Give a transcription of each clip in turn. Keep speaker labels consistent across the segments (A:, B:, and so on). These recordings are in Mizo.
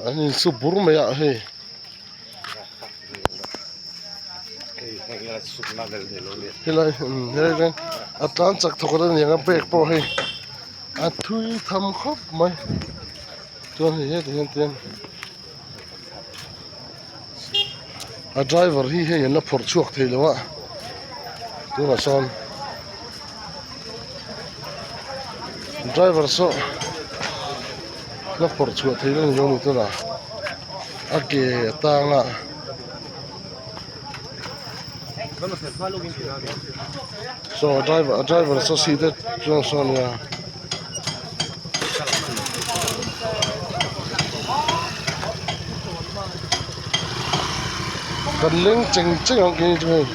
A: An insu bur mai a hei. Helai helai hian a tlan chak thawk a ni ang a brake pawh hei a thui tham khawp mai chuan hei hetah hian tian a driver hi hei an la phawrh chhuak thei lo a tunah sawn driver saw la phawrh chhuah theih a ni lo ni tunah a ke a tang a. Saw a driver a driver saw seat a chuang saw a nia. Kan leng cheng cheng ang kei chu hei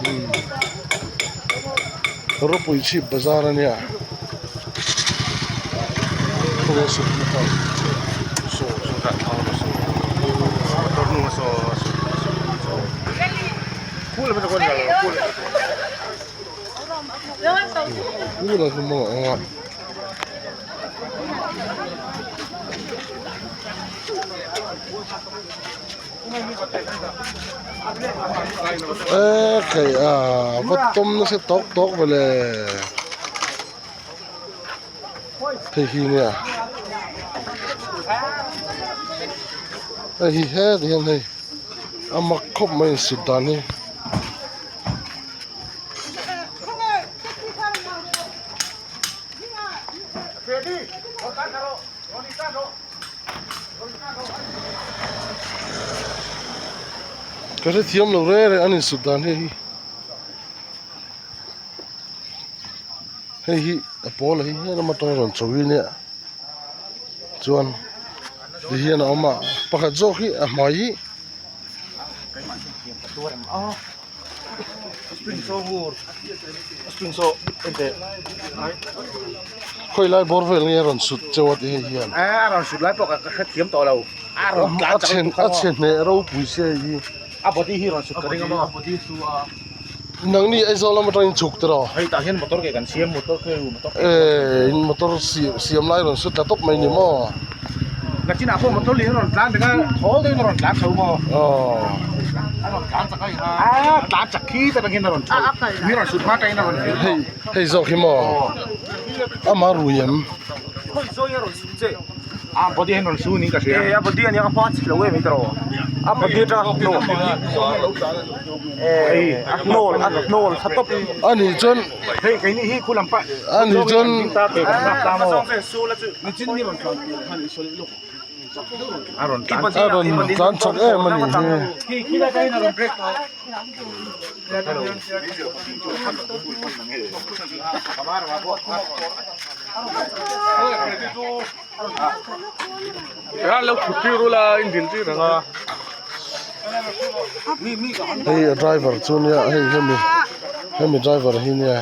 A: umm rawpui chhip bazar a nia E khai a va tawm nasa tawk tawk ve le hei hi nia hei hi hetah hian hei a mak khawp mai a sut dan hi. Ka hrethiam lo reng reng a ni sut dan hei hi hei hi a pawl ah hian a atang rawn chho hi nia chuan ti hian a awm a pakhat zawk hi a hmai hi. Khawi lai bawr vel nge a rawn sut cheu a ti hei hian.
B: A rawn sut lai pawh ka hrethiam tawh lo. A rawn tlan chak lutuk
A: a chhe hneh ropui sia hei hi.
B: A body hi rawn sut ka ring a maw.
A: Nangni Aizawl lam atangin chhuk tiraw.
B: Hei tah hian motor ke kan siam motor ke motor ke.
A: Ee in motor siam lai rawn sut tla tawp mai ni maw.
B: Nachinah pawh motor lian a rawn tlan reng a thawl deuhin a rawn tlan chho maw.
A: Aw.
B: A rawn tlan chak a ih a tlan chak khi ta tangin a rawn chho. Mi rawn sut hma tangin a rawn chho.
A: Hei hei zawk hi maw. Ama rui em.
B: Khawi zawi a rawn sut che. A body hian rawn su niin ka hria. Ee a body ania ka hma chhe lo em i tawh. A body atanga hnawl. Ee a hnawl a hnawl tha tawp.
A: Ani chuan.
B: Hei keini hi khu lam pah.
A: Ani chuan.
B: A rawn tlan
A: a rawn tlan chak em a nih hi. Hei a driver chu nia hei hemi hemi driver hi nia.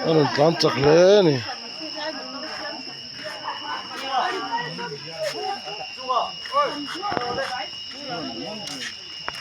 A: A rawn tlan chak hle a ni.